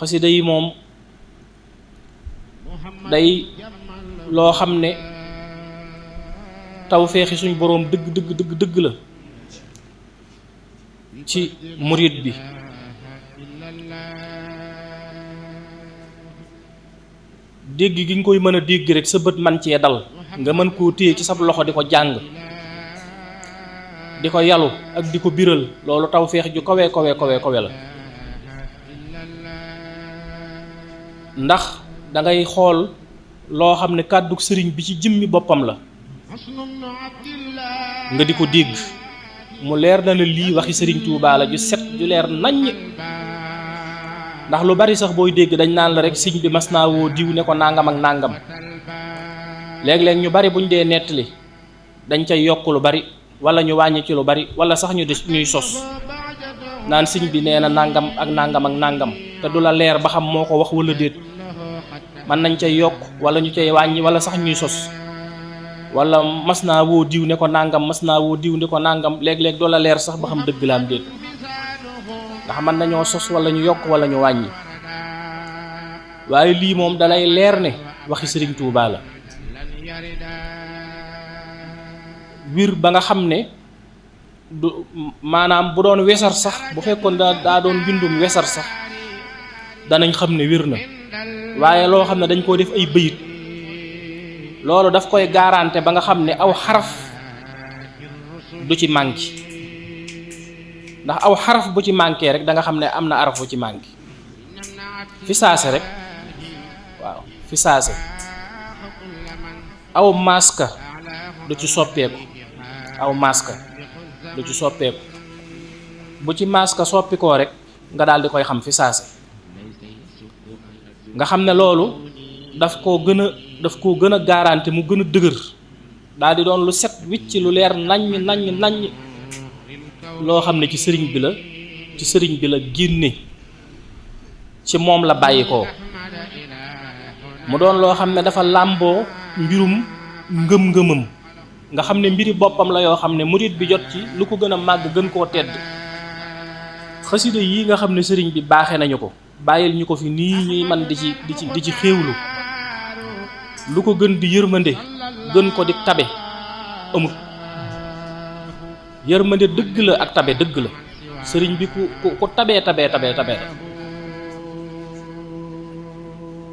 xasida yi moom day loo xam ne tawféexi suñ boroom dëgg la ci murid bi. dégg gi nga koy mën a dégg rek sa bët man cee dal nga mën koo téye ci sab loxo di ko jàng di ko yalu ak di ko biral loolu tawféex ju kawe la. ndax dangay xool loo xam ne kàddug sëriñ bi ci jëmmi boppam la nga di ko dégg mu leer na ne lii waxi sëriñ Tuubaa la ju set ju leer naññ. ndax lu bari sax booy dégg dañ naan la rek sëñ bi mas naa woo diw ne ko nangam ak nangam léeg-léeg ñu bari buñ dee nettali dañ cay yokk lu bari wala ñu wàññi ci lu bari wala sax ñuy sos naan sëñ bi nee na nangam ak nangam te du la leer ba xam moo ko wax wala déet man nañ cay yokk wala ñu cay wàññi wala sax ñuy sos wala mas naa woo diw ne ko nangam mas naa woo diw ne ko nangam léeg-léeg du la leer sax ba xam dëgg la am déet ndax mën nañoo sos wala ñu yokk wala ñu wàññi waaye lii moom dalay leer ne waxi sëriñ Tuubaa la wir ba nga xam ne du maanaam bu doon wesar sax bu fekkoon daa doon bindum wesar sax danañ xam ne wir na waaye loo xam ne dañ koo def ay bëyit loolu daf koy garanté ba nga xam ne aw xaraf du ci manqué ndax aw xaraf bu ci manqué rek da nga xam ne am na araf bu ci manqué fi saase rek waaw fi saase aw maska du ci soppeeku aw maska du ci soppeeku bu ci maska soppikoo rek nga daal di koy xam fi saase nga xam ne loolu daf koo gën a garanti mu gën a dëgër daal di doon lu set wicc lu leer naññ loo xam ne ci sëriñ bi la génne ci moom la bàyyi ko mu doon loo xam ne dafa làmboo mbirum ngëm-ngëmam nga xam ne mbiri boppam la yoo xam ne murit bi jot ci lu ko gën a màgg gën koo tedd xasida yi nga xam ne sëriñ bi baaxe nañu ko bàyyil ñu ko fi nii ñuy man di ci xéewlu lu ko gën di yërmande gën ko di tabe amut yërmande dëgg la ak tabe dëgg la sëriñ bi ku tabee la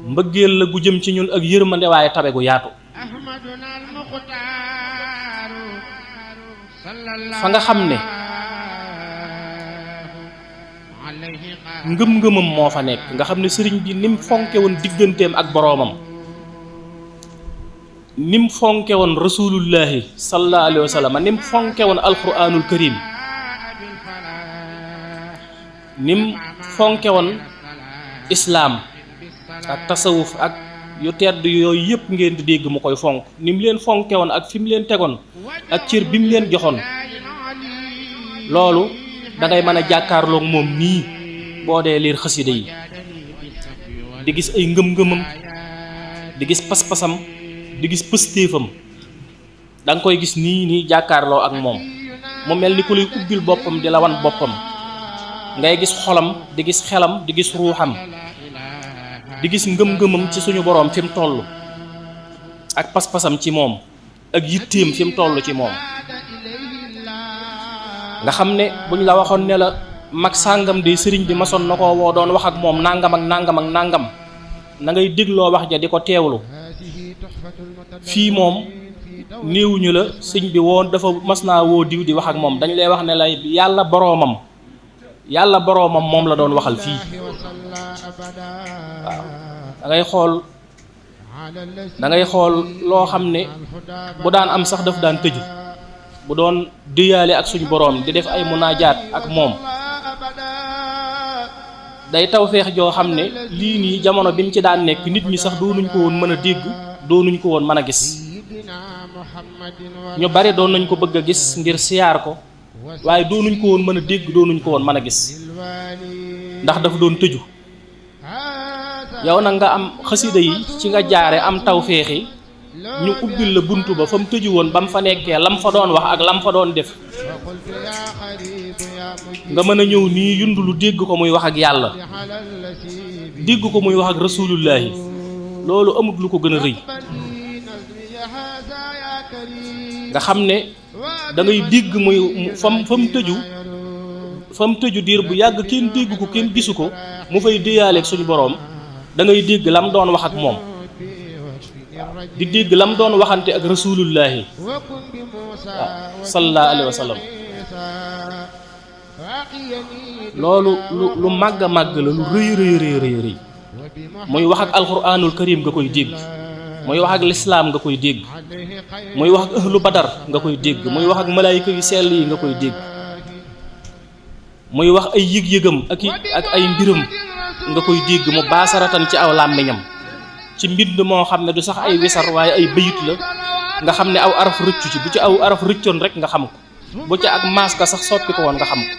mbëggeel la gu jëm ci ñun ak yërmande waaye tabe gu yaatu fa nga xam ne ngëm-ngëmam moo fa nekk nga xam ne sëriñ bi nim fonke woon digganteem ak boroomam nim fonke woon rasulullahi sallallahu alayhi wa sallam nim fonke woon alquranul karim nim fonke woon islaam ak tasawuf ak yu tedd yooyu yëpp ngeen di dégg mu koy fonk nim leen fonke woon ak fi mu leen tegoon ak cër bi mu leen joxoon loolu dangay mën a jàkkaarloog moom nii boo dee liir xasida yi di gis ay ngëm-ngëmam di gis pas-pasam di gis pëstéefam da nga koy gis nii jàkkaarloo ak moom mu mel ni ku lay ubbil boppam di la wan boppam ngay gis xolam di gis xelam di gis ruuxam di gis ngëm-ngëmam ci suñu boroom fi mu toll ak pas-pasam ci moom ak yitteem fi mu toll ci moom nga xam ne buñ la waxoon ne la mag sàngam de sëriñ bi masoon na ko woo doon wax ak moom nangam ak nangam na ngay dégloo wax ja di ko teewlu fii moom néewuñu la sëñ bi woon dafa mas naa woo diw di wax ak moom dañ lay wax ne la yàlla boroomam moom la doon waxal fii waaw da ngay xool loo xam ne bu daan am sax daf daan tëju bu doon déyaale ak suñu boroom di def ay munaajaat ak moom day tawfeex joo xam ne lii nii jamono bi mu ci daan nekk nit ñi sax doonuñ ko woon mën a dégg doonuñ ko woon mën a gis ñu bari doon nañ ko bëgg a gis ngir siyaar ko waaye doonuñ ko woon mën a dégg doonuñ ko woon mën a gis ndax dafa doon tëju yow nag nga am xasida yi ci nga jaare am tawfeexi ñu ubbil la buntu ba fa mu tëju woon ba mu fa nekkee lam fa doon wax ak lam fa doon def nga mën a ñëw nii yundulu dégg ko muy wax ak yàlla dégg ko muy wax ak rasulullahi loolu amut lu ko gën a rëy nga xam ne da ngay dégg muy fa mu tëju diir bu yàgg kenn dégg ko kenn gisu ko mu fay déyaaleeg suñu boroom da ngay dégg lam doon wax ak moom di dégg lam doon waxante ak rasulullahi waaw sallallahu alayhi wa sallam loolu lu màgg a màgg la lu rëy rëy muy wax ak alquranul karim nga koy dégg muy wax ak lislaam nga koy dégg muy wax ak ahlu badar nga koy dégg muy wax ak malaayika yu sell yi nga koy dégg muy wax ay yëg-yëgam ak ay mbiram nga koy dégg mu baasaratan ci aw làmmiñam ci mbind moo xam ne du sax ay wisar waaye ay bayit la nga xam ne aw araf rëccu ci bu ci aw araf rëccoon rek nga xam ko bu ci ak maas ka sax soppi ko woon nga xam ko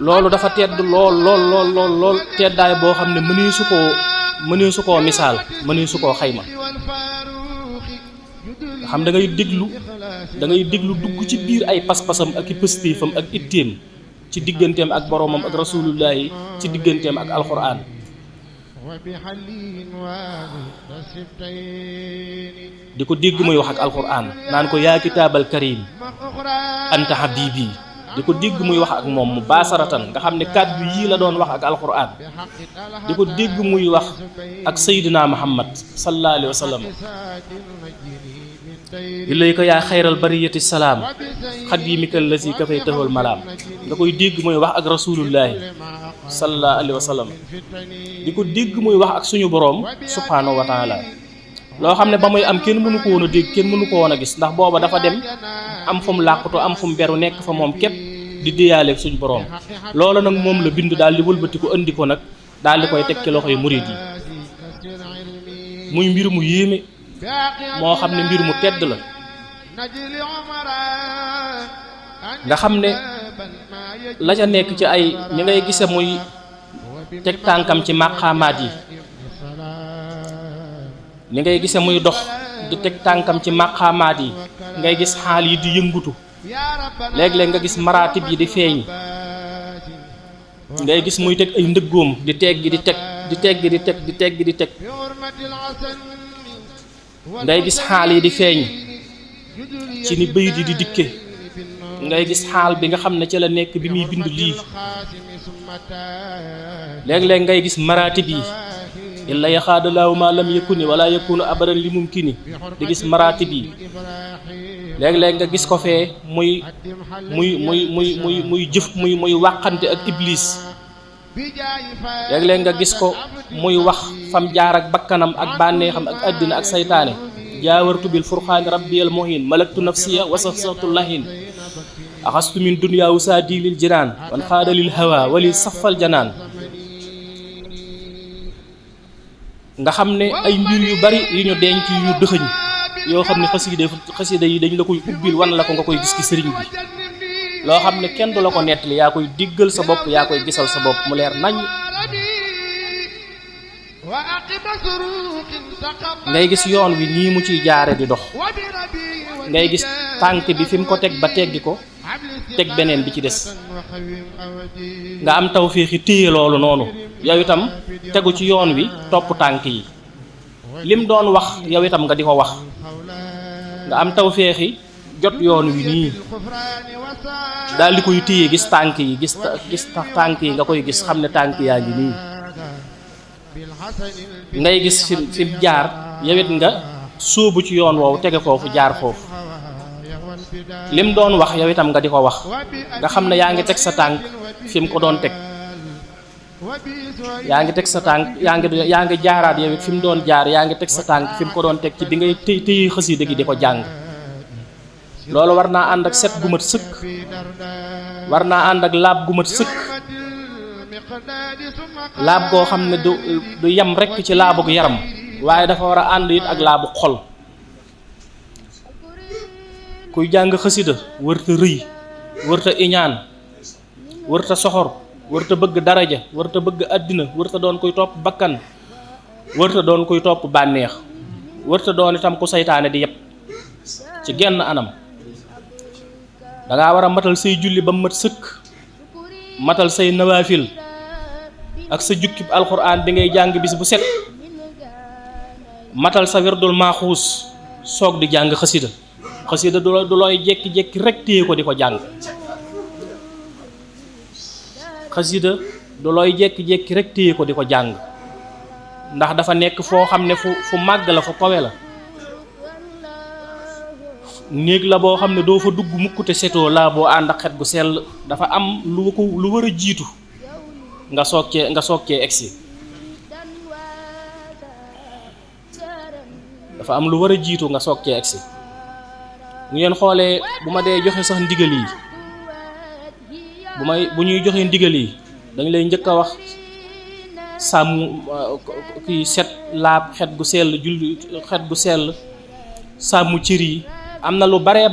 loolu dafa tedd lool teddaay boo xam ne mënee su koo misaal mënee su koo xayma nga xam da ngay déglu dugg ci biir ay pas-pasam ak i pëstéefam ak itteem ci digganteem ak boroomam ak rasulullahi ci digganteem ak alquran di ko dégg muy wax ak alquran naan ko yaa kitaabal karim anta habibi di ko dégg muy wax ak moom mu baasaratan nga xam ne kàddu yii la doon wax ak alquran di ko dégg muy wax ak sayyidina muhammad sallallahu alayhi wa sallam ilayka yaa xayral bariyati salaam xadimika allazi kafay tahul malaam nga koy dégg muy wax ak rasulullahi sallallahu alayhi wa sallam di ko dégg muy wax ak suñu boroom subhanahu wa taala loo xam ne ba muy am kenn mënu ko woon a dégg kenn mënu ko woon a gis ndax booba dafa dem am fu mu làqutu am fu mu beru nekk fa moom képp di déyaaleeg suñu boroom loolu nag moom la bind daal di wëlbati ko andi ko nag daal di koy teg ci loxoy murid yi muy mbir mu yéeme moo xam ne mbir mu tedd la nga xam ne la ca nekk ci ay ñi ngay gise muy teg tànkam ci màqaamaat yi ni ngay gise muy dox di teg tànkam ci màqaamaat yi ngay gis xaal yi di yëngutu léeg-léeg nga gis maraatib yi di feeñ ngay gis muy teg ay ndëggoom di teggi di teg di teggi di teg di teggi di teg ngay gis xaal yi di feeñ ci ni bayit yi di dikke ngay gis xaal bi nga xam ne ci la nekk bi muy bind lii léeg-léeg ngay gis maraatib yi illa yaxaadalaahu ma lam yakuni wala yakunu abadan li mumkini di gis maraatib yi léeg-léeg nga gis ko fee muy jëf muy wàqante ak iblis léeg-léeg nga gis ko muy wax fam jaar ak bakkanam ak bànneexam ak àddina ak saytaane jaawartu bil furqaani rabbiyal muhin malaktu nafsiya wasafsatu lahin axastu min dunya usaadi lil jinaan wan xaada lil hawa wali safal janaan nga xam ne ay mbir yu bari yu ñu denc yu ñu dëxëñ yoo xam ne xasida yi dañ la koy ubbil wan la ko nga koy gis ci sëriñ bi loo xam ne kenn du la ko nettali yaa koy diggal sa bopp yaa koy gisal sa bopp mu leer nañ ngay gis yoon wi nii mu ciy jaare di dox ngay gis tànk bi fi mu ko teg ba teggi ko teg beneen bi ci des nga am tawféexi téye loolu noonu yow itam tegu ci yoon wi topp tànk yi lim doon wax yow itam nga di ko wax nga am tawféexi jot yoon wi nii daal di koy téye gis tànk yi gis tànk yi nga koy gis xam ne tànk yaa ngi nii ngay gis fi jaar yow it nga sóobu ci yoon woowu tege foofu jaar foofu lim doon wax yow itam nga di ko wax nga xam ne yaa ngi teg sa tànk fi mu ko doon teg yaa ngi teg sa tànk yaa ngi jaaraat yow it fi mu doon jaar yaa ngi teg sa tànk fi mu ko doon teg ci bi ngay téye xasida gi di ko jàng loolu war naa ànd ak set gu mat sëkk war naa ànd ak laab gu mat sëkk laab goo xam ne du yem rekk ci laabug yaram waaye dafa war a ànd it ak laabu xol kuy jàng xasida wërta rëy wërta iñaan wërta soxor wërta bëgg daraja wërta bëgg àddina wërta doon koy topp bakkan wërta doon kuy topp bànneex wërta doon itam ku saytaane di yépp ci genn anam dangaa war a matal say julli ba mat sëkk matal say nawaafil ak sa jukkib alxuraan bi ngay jàng bis bu set matal sa werdul maaxuus soog di jàng xasida xasida du looy jekki-jekki rek téye ko di ko jàng xasida du looy jekki-jekki rek téye ko di ko jàng ndax dafa nekk foo xam ne fu màgg la fu kawe la néeg la boo xam ne doo fa dugg mukk te setoo laa boo ànd ak xet gu sell dafa am lu war a jiitu nga soog cee egsi dafa am lu war a jiitu nga soog cee egsi bu ngeen xoolee bu ma dee joxe sax ndigal yi bu ñuy joxe ndigal yi dañ lay njëkk a wax sàmm kii set laab xet gu sell julli xet gu sell sàmm cër yi am na lu baree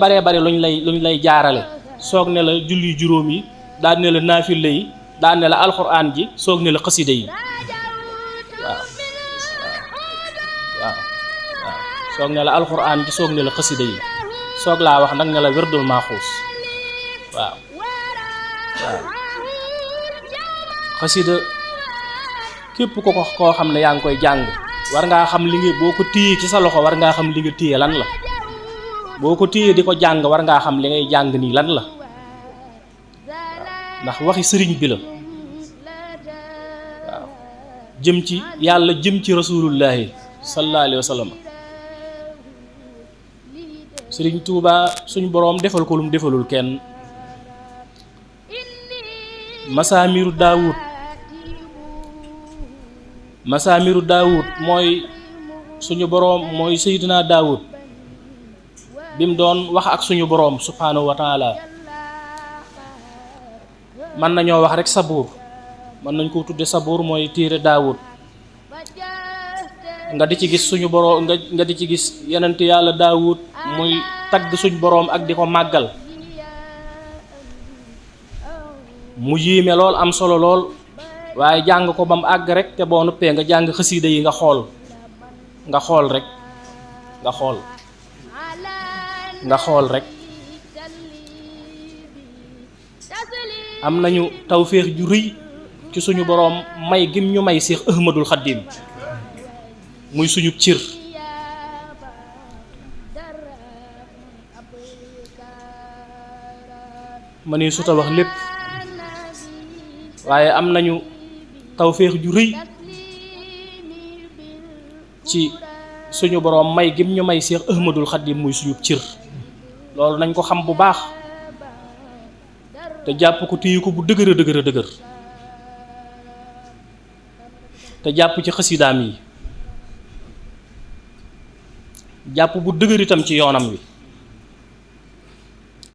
luñ lay jaarale soog ne la julli juróom yi daal ne la naafile yi daal ne la alxuraan ji soog ne la xasida yi waaw soog ne la alxuraan ji soog ne la xasida yi soog laa wax nag ne la werdul maaxuus waaw xasida képp koo xam ne yaa ngi koy jàng war ngaa xam li nga boo ko téye ci sa loxo war ngaa xam li nga téye lan la boo ko téye di ko jàng war ngaa xam li ngay jàng nii lan la ndax waxi sëriñ bi la waaw jëm ci yàlla jëm ci rasulullahi sallallahu alayhi wa sallam sëriñ Tuuba suñ boroom defal ko lum defalul kenn masaamiru daawud mooy suñu boroom mooy Seydina Daawud bi mu doon wax ak suñu boroom subhaanahu wa taala mën nañoo wax rek sabuur mën nañ ko tudde sabuur mooy téere Daawud nga di ci gis suñu boroom nga di ci gis yonent yàlla Daawud muy tagg suñu boroom ak di ko màggal mu yéeme lool am solo lool waaye jàng ko ba mu àgg rek te boo noppee nga jàng xasiida yi nga xool rek nga xool rek am nañu tawféex ju rëy ci suñu boroom may gim ñu may Seex Ahmadul Xaddim muy suñu cër ma ne su ta wax lépp waaye am nañu tawféex ju rëy ci suñu boroom may gim ñu may Seex Ahmadul Xaddim muy suñu cër loolu nañ ko xam bu baax te jàpp ko téye ko bu dëgër te jàpp ci xasidaam yi jàpp bu dëgër itam ci yoonam wi